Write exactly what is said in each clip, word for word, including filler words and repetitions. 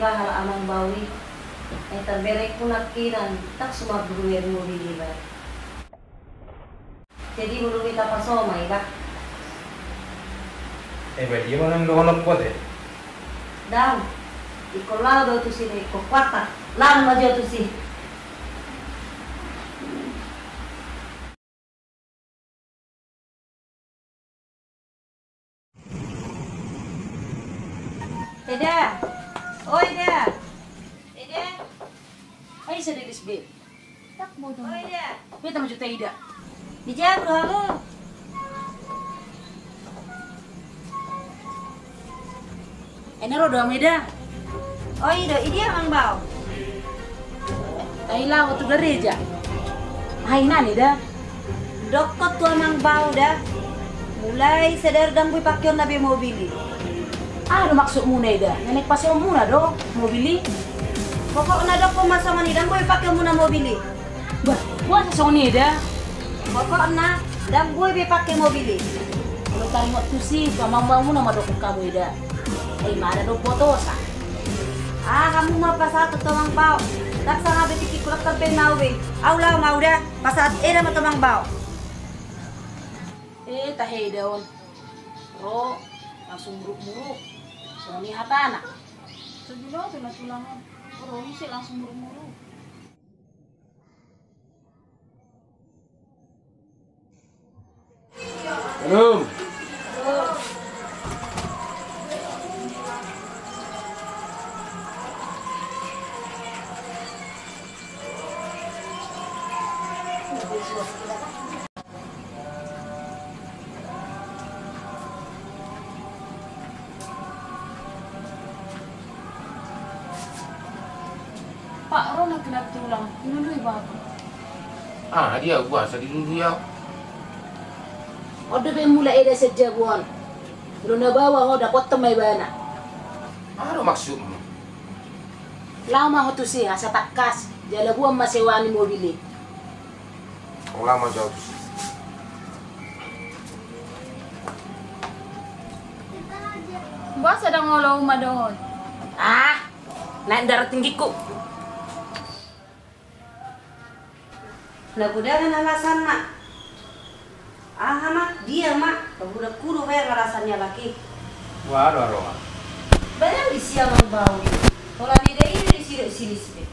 Bah, halak amang bau i. Eh, tarberengku nangkinan, ndang suman bulu i mobil i, bah. Jadi bulu i tapaso ma i, bah. Eh, bah, dia mana yang dohonok kuat, eh? Ndang. Ingkon laho do tusi, ingkon kuat, ah. Laho ma jo tusi. Eda. O Eda. Eda. Ai, sada lis be. Tak mau dong. O Eda. Be, tama juta Eda. Di jago hamu. Ena ro do hamu, Eda? O, i do, i dia amang bau? Ai laho tu gareja. Ai na ni da. Dokkon tu amang bau da. Mulai sadari ndang boi pakeonna be mobil i. Aha do maksudmuna, Eda? Na naeng pasohonmuna do mobil i? Pokokna dokkon ma songon i, ndang boi pakeonmuna mobil i. Bah, boasa songon i da? Pokokna ndang boi be pake mobil i. Molo taringot tusi, amang baumuna ma dokkon hamu, Eda. Ai, ima da do botosa. Ah, hamu ma pasahat tu amang bau. Ndang sanga be tingkingku, ndang tarbaen ma au be. Au laho ma au da. Pasahat Eda ma tu amang bau. Eh, tahe Eda on. Ro langsung muruk-muruk. Songon i hatana. Sajulo tu na tulang on. Ro ise langsung muruk-muruk. Belum. Pak, ro nangkin na tulang, dilului bapa. Ah, dia boasa dilului au? On do be mulak Eda sian jabu on. Molo na baoa ho, dapothon ma ibana. Aha do maksudmu? Laho ma ho tusi, asa tangkas, jala boan ma sewa ni mobil i. Olo ma jo tusi. Boasa ndang olo uma dohot? Ah, naek darah tinggiku. Na godang alasanna. Aha ma, dia ma, pagodang-godang do baen alasan ni halak i. Boha do haroa? Baen di si amang bau i. Holan Eda i do disidok si lis be.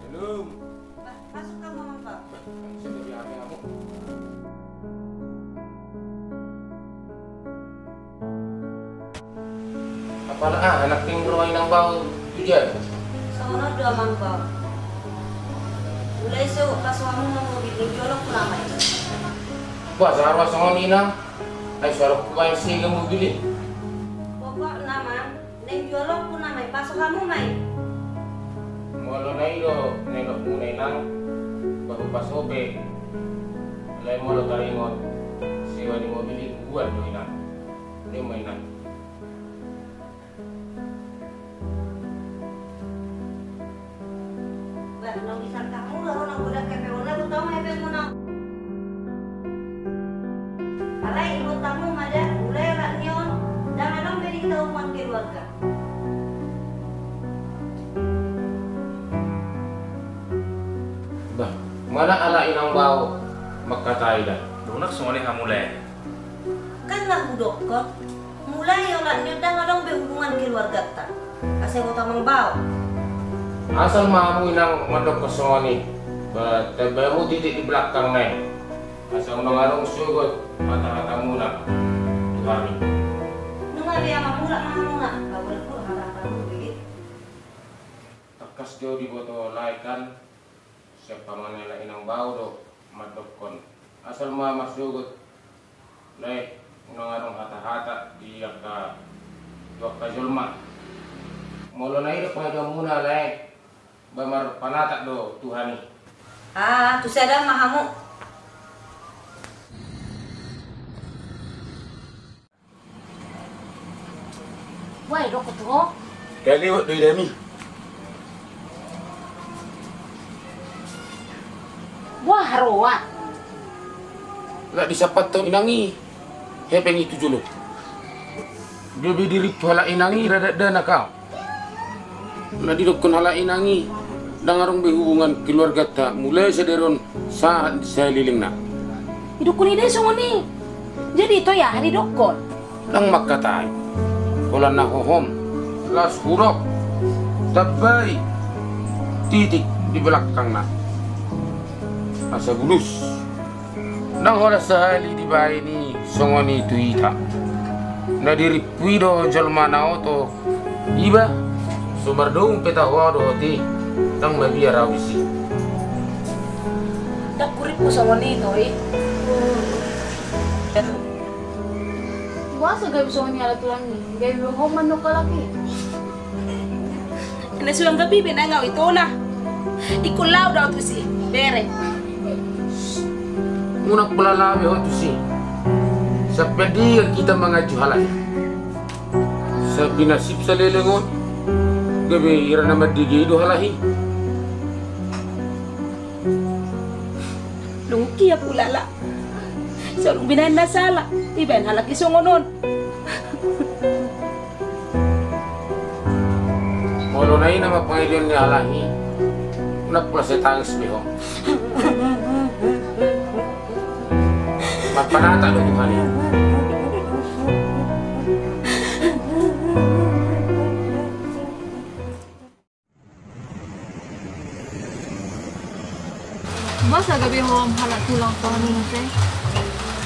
Belum. Bah, masuk hamu, amang bau. Bah, kan sudah di H P kamu. Apala, ah, anak tinggal rumah inang bau tu dia. Songon on do amang bau. Mulai so paso hamu ma mobil, naeng jualonku nama i. Bah, saruas songon i, inang. Ai, saruas hubaen sega mobil i. Pokokna, amang. Naeng jualonku nama i, paso hamu ma i. Molo na i do nidokmuna, inang, bah hupaso pe. Alai molo taringot sewa ni mobil i, hubuat do, inang. Dia ma, inang. Bah, naung disangkahmu do ho, naung godang H P-muna, butong H P-muna. Alai ibotomu ma da, mulai halak ni on, ndang adong be di hita hubungan keluarga. Bah, manang ala inang bau mangkatai da. Dongan songon i hamu, lae. Kan na hudokkon, mulai halak ni on ndang adong be hubungan keluarganta. Asa iboto amang bau. Asal ma hamu inang mandokkon songon i, ba, tamba hamu titik di belakang nai. Asa unang adong sogot hata-hatamuna tu hami. Nunga be amang, mulak ma hamuna, ba, mulak, mulak hata-hatamu be. Tangkas do diboto lae kan. Sian pamanela inang bau do mandokkon. Asal ma marsogot, lae, unang adong hata-hata di angka, tu angka jolma. Molo na i do pangidoanmuna, lae, ba marpanatap do Tuhan i. Ah, tu sada ma hamu. Boha i dokkon tu ho? Kalewat do idami. Boha haroa? Lak disampathon inang i hepeng i tu jolo. Gabe dirimpu halak inang i ra dakdanak au. Na didokkon halak inang i, ndang adong be hubungan keluarganta mulai sadari on sahat salelengna. Didokkon i do songon i. Jadi ito i aha didokkon? Ndang mangkatai. Holan na hohom, las hurok, tambai titik di belakangna. Asa bulus. Ndang holan sahali dibaen i songon i tu hita. Na dirimpu i do jolma na oto. Iba, so mardomu pe taho dohot i, ndang mabiar au disi. Ndang hurimpu songon i to i. Boasa gabe songon i ala tulang i? Gabe hohom mandok halak i. Na suang gabe be nang au itona. Ingkon laho do au tusi, bere. Unang pola laho be ho tusi. Sampe dia hita manganju halak i. Sai pinasip saleleng on. Gabe hira na mandege do halak i. Dung kia pulala. Sai dung binaen na sala, dibaen halak i songon on. Molo na i nama pangidoan ni halak i, unang pola sai tangis be ho. Marpanata do Tuhan i. Boasa gabe hohom halak tulang songon i muse?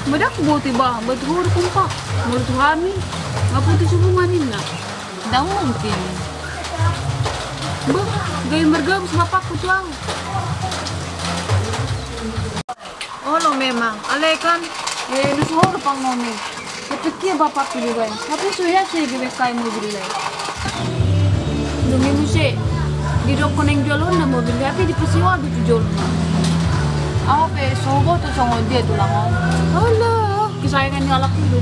Ndang huboto iba, boto ho do kompak. Molo tu hami, nga putus hubungan ninna. Ndang mungkin. Bah, gabe margabus bapakku tu au. Olo memang, alai kan, eh, na so ho do pangomi. Dapot hea bapakku dibaen. Hape so hea sai gabe hea mobilna i. Dung i muse, didokkon naeng jualonna mobil i, hape dipasewa do tu jolma. Au pe so huboto songon dia tulang on. Alah, kesayangan ni halak i do.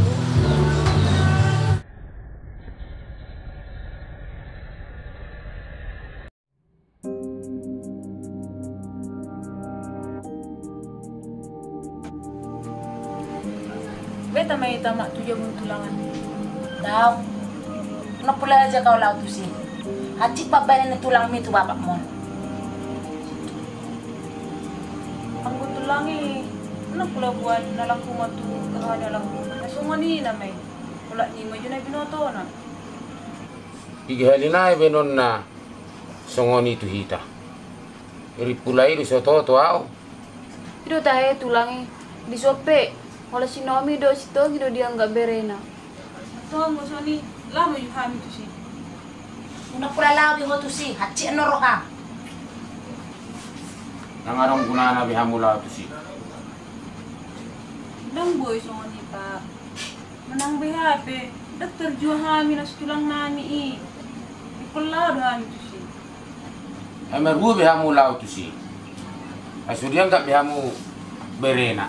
Beta ma hita ma tu jabu ni tulang an. Daong. Unang pola ajak au laho tusi. Hansit pambahenan ni tulangmi tu bapakmon. Anggo tulang i, unang pola boan na laku ma tu roha ni halak. Na songon i nama i. Olat ni ma jo na binotona. Piga hali nai baenonna songon i tu hita. Rimpulai do so toto au. I do tahe tulang i, dison pe, holan si Naomi dohot si Togi do dianggap berena. Antong anggo songon i, laho ma jo hami tusi. Unang pola laho be ho tusi, hansit annon roham. Ndang adong gunana be hamu laho tusi. Ndang boi songon i, Pak. Manang beha pe, ndang tarjua hami na so tulang nami i. Ingkon laho do hami tusi. Ai marhua be hamu laho tusi. Ai so dianggap be hamu berena.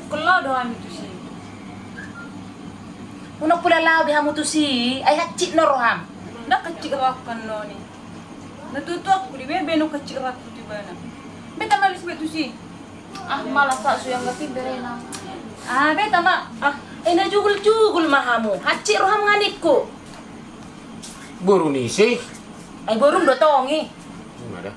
Ingkon laho do hami tusi. Unang pola laho be hamu tusi, ai hansit annon roham. Ndang hansit rohangku annon i. Na tuatua ku di be, be na hansit rohangku tu ibana. Beta ma alis be tusi. Ah, malas sa so ianggap i berena. Ah, beta ma. Ah, eh, na jugul-jugul ma hamu. Hansit roham nga ningku. Boru ni ise? Ai borum do tong i. Ima da.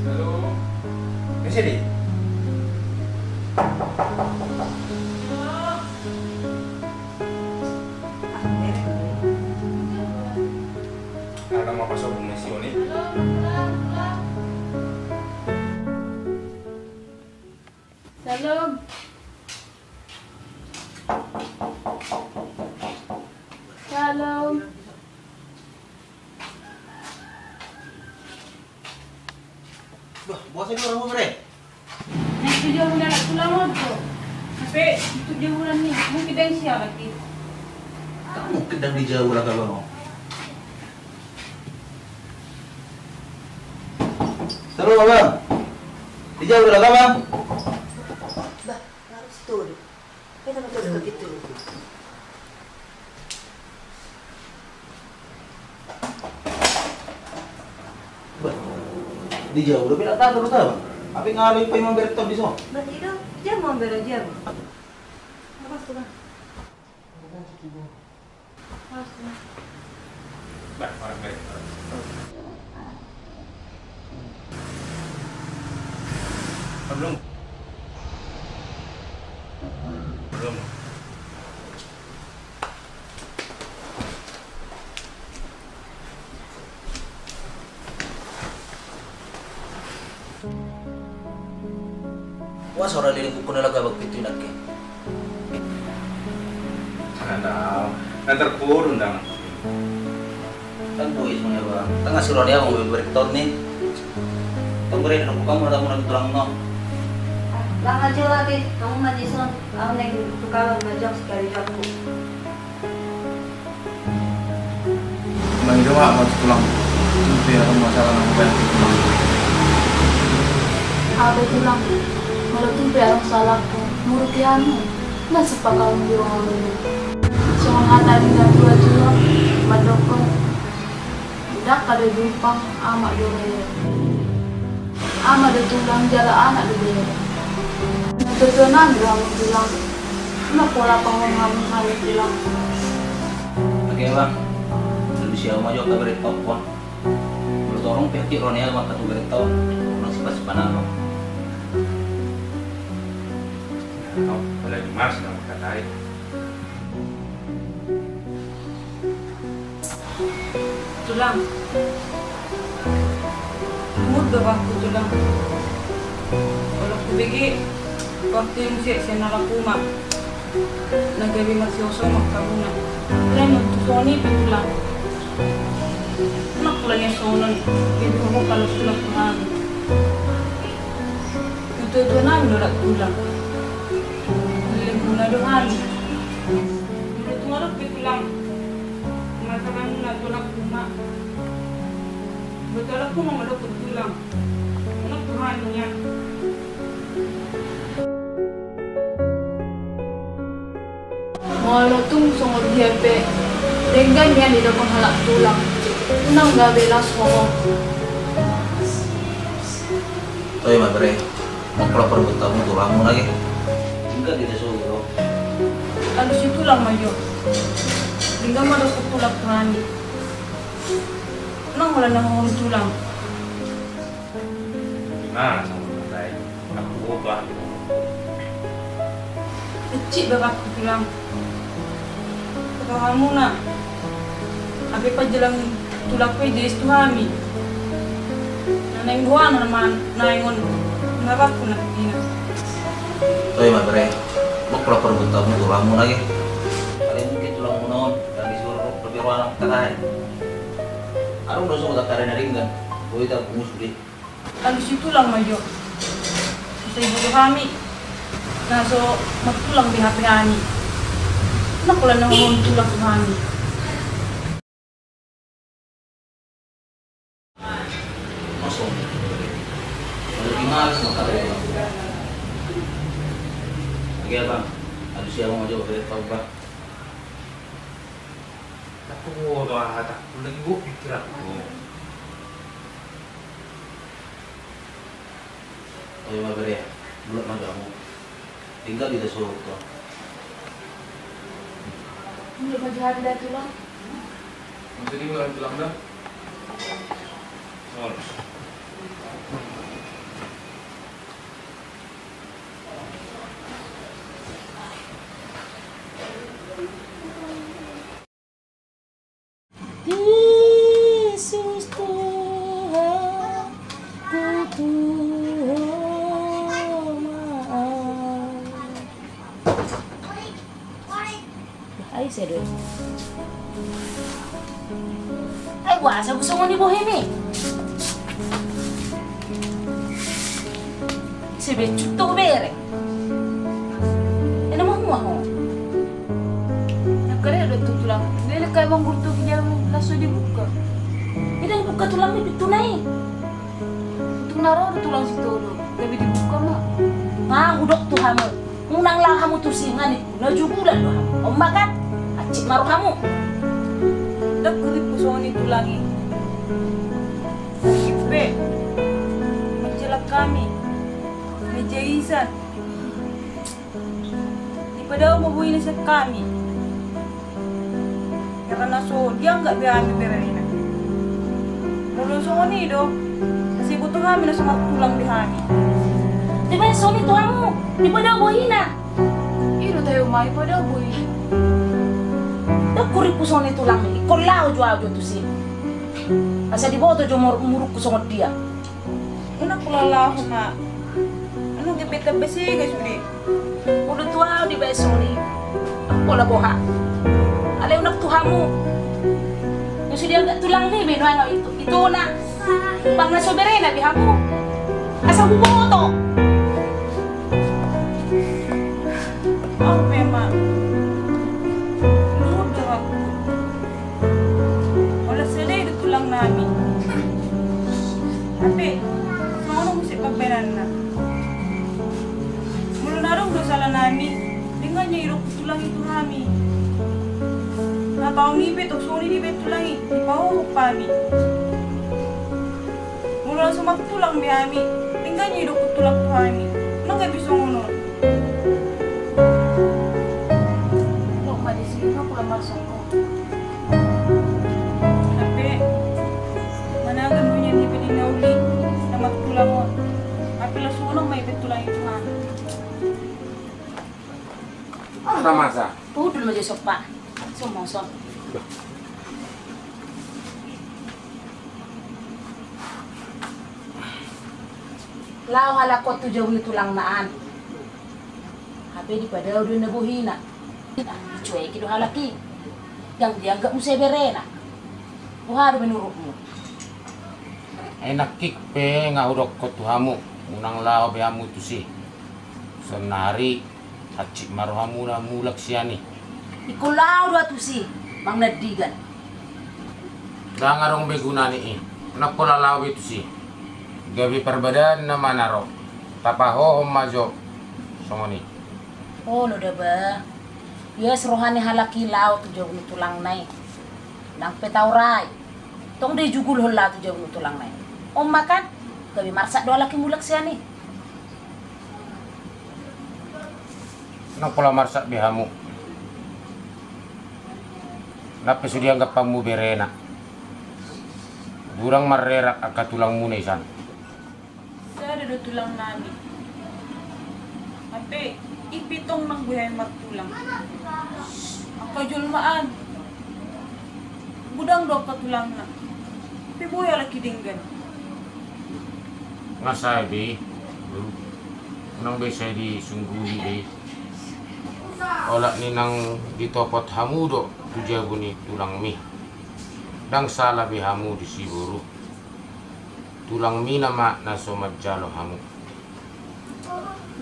Halo. Bisa di? Ala ma pasobung na si Oni. Salam. Salam. Bah, boasa do roha ho, Bre? Naeng tu jabu ni halak tulang on do. Hape tu jabu ni, mungkin ndang siap lagi. Mungkin ndang di jabu halak abang on. Salam, Abang. Di jabu halak abang? Bah, harus tuh. Kita betul ke pintu. Dia udah bilang tak terus apa? Tapi ngalih pay mambere tau di son. Berarti itu dia mau bere dia. Apa tuh, Bang? Bah, orang baik. Belum. Belum. Ua sora leleng buku na laga bak pintu inangke. Ada, na terpurun dang. Kan bois mangeba. Tangkas sirone au mangeba berek taon ni. Tong bere na bukamu ada muna tulang no. Lang ajo ate, kamu manison, au neng tukalo majok sekali jago. Mangido ma tu tulang. Tumpe adong masalah na hubaen tu tulang. Au do tulang. Molo tumpe adong salahku, muruk i anu. Na sipakaon di ruang ni. Songon hata ni na tua tulang. Mandokkon. Ndang ada jumpang amak do bere. Amak do tulang jala anak do bere. Na tuatua nami do hamu tulang. Nunga pola pangon hamu hami tulang. Oke bang. Lalu siapa mau jawab kabar itu pon. Molo torang pehak i ro ni amak tu bere tau. Nang sipas panano. Apalagi mas nang katai. Tulang. Mut do bakku tulang. Olo kubege waktu i muse sian na laku ma. Na gabe marsiosomok kabuna. Alai molo tu songon i pe tulang. Nang pola nian songon on. Gabe hohom kalo tulang tulang. Tutua-tua nami do lak tulang. Leleng muna do hami. Molo tung adong pe tulang. Masalah muna tu laku ma. Betul aku mau molo tulang. Nang tulang nian. Molo tung songon dia pe denggan nian didokon halak tulang. Unang gabe las hohom. Oi ma bere. Mangkula parbuat tamu tulang muna ge. Denggan dida so bro. Alusi tulang ma jo. Denggan ma do tulang tulang. Nang holan na hohom tulang. Ima sama matai. Aku oba. Ecik babakku tulang. Kata hamuna. Ape pajalang tulang pe jeis tu hami. Na naeng doa na man naeng on. Babakku na tina. Oi ma bere. Mangkula parbuat tamu tulang muna ge. Kali mungkin tulang muna on. Kali suruh lebih ruangan katai. Adong do so utak kare na denggan. Boi ta musuli. Alusi tulang ma jo. Sai boto hami. Na so martulang be hape hami. Nang holan na hohom tulang tu hami. Masuk. Lalu di mana sama kata itu? Lagi apa? Alusi au ma jo bere tau ba. Aku mau doa tak lagi buk pikiranku. Oi ma bere, bulat ma gamu. Tinggal di desa tu. Bulat ma jo hami da tulang. Maksudnya bukan tulang da. Sol. Jesus Tuhan, ku tuhu ma au. Ai sedo. Ai boasa hu songon i bohimi. Sebecut tu bere. Ena mau mua ho. Nakare do tu tulang. Lele kai mangurtu ki jam laso dibuka. Ida dibuka tulang ni pintu nai. Untung na ro do tulang sitolu. Gabe dibuka ma. Nga hudok tu hamu. Unang laho hamu tusi nga ningku, na jugulan do hamu. On ma kan, hansit ma ro hamu. Ndang gurippu songon i tulang i. Ipe. Hami, meja isan. Dipadao ma bohina sian hami. Karena so dianggap be hami berena. Molo songon i do, sai diboto hami na so martulang be hami. Dibaen songon i tu hamu, dipadao bohina. I do tahe ma dipadao bohina. Dok hurippu songon i tulang i, ingkon laho jo au jo tusi. Asa diboto jo mur-, murukku songon dia. Unang pola laho ma. Unang gabe tamba sega sude. Molo tu au dibaen songon i, unang pola boha. Alai unang tu hamu. Molo so dianggap tulangmi be nuaeng au itu, itona. Manang na so berena be hamu. Asa huboto. Au memang. Luhut do rohangku. Holan sada i do tulang nami. Hape songon on muse pambaenanna. Molo na adong do sala nami, denggan i didok tulang i tu hami. Na taon i pe tong songon i dibaen tulang i, dipahohom hami. Molo na so martulang be hami, denggan i didok tulang tu hami. Unang gabe songon on. Dok ma disi, unang pola marsongkop. Hape managam do nian i pe di na uli na martulang on. Hape laos unang ma i pe tulang i tu hami. Aha masa? Pudul ma jo sompa. Somoson. Laho halak on tu jabu ni tulangna an. Hape dipadao do inna bohina. Dicueki do halak i. Ndang dianggap muse berena. Boha do menurutmu? Ai nangkin pe nga hudokkon tu hamu, unang laho be hamu tusi. Saonari hansit ma rohamuna mulak sian i. Ingkon laho do au tusi, Amang Nandigan. Ndang adong be gunana i, unang pola laho be tusi. Gabe parbadaan nama na ro, tapahohom ma jo songon i. Olo da ba. Ias roha ni halak i laho tu jabu ni tulangna i. Nang pe taorai. Tong do i jugulhon laho tu jabu ni tulangna i. On ma kan, gabe marsak do halak i mulak sian i. Unang pola marsak be hamu. Nang pe so dianggap hamu berena. Godang marrerak angka tulangmuna i san. Sada do tulang nami. Hape i pe tong nang boi hami martulang. Angka jolma an. Godang do angka tulangna. Pe boi halak i denggan. Nga sae be i. Unang be sai disungguli be i. Olat ni nang ditopot hamu do tu jabu ni tulangmi. Ndang sala be hamu disi boru. Tulangmi nama na so manjalo hamu.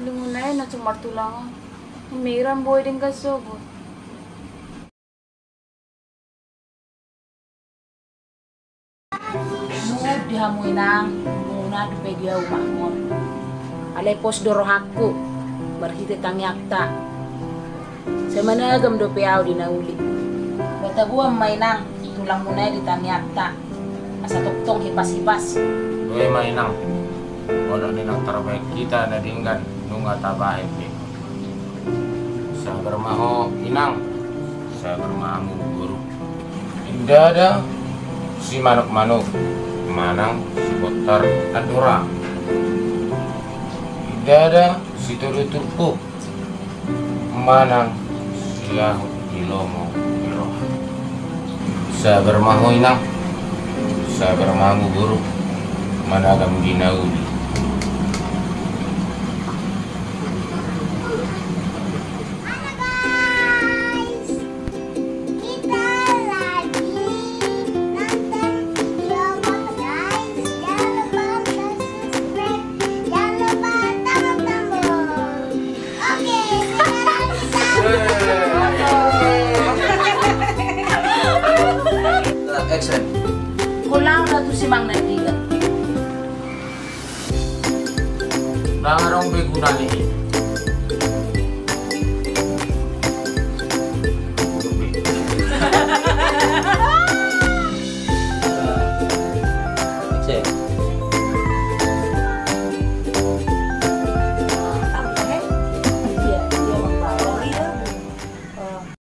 Lunguna i na so martulang on. Umiran boi denggan sogot. Nuhut di hamu inang, lunguna dope di au umahon. Alai pos do rohangku, marhite tangiangta. Sai managam dope au di na uli. Boa taboan ma inang, tulangmuna i di tangiangta. Asa tongtong hipas-hipas. Boi ma inang. Olat ni nang tarbahen hita na denggan nunga tabahen be. Sabar ma ho inang. Sabar ma hamu boru. Inda da simanuk-manuk manang sibontar andora. Inda da sitodo turpuk manang siahut di lomo ni roha. Sabar ma ho inang. Sabar ma hamu boru. Managam di na uli. Halo guys, kita lagi nonton video Papa guys. Jangan lupa untuk subscribe, jangan lupa tekan tombol. Oke, sekarang kita. Action. Ingkon laho ma tusi Amang Nandigan. Ndang adong be gunana i.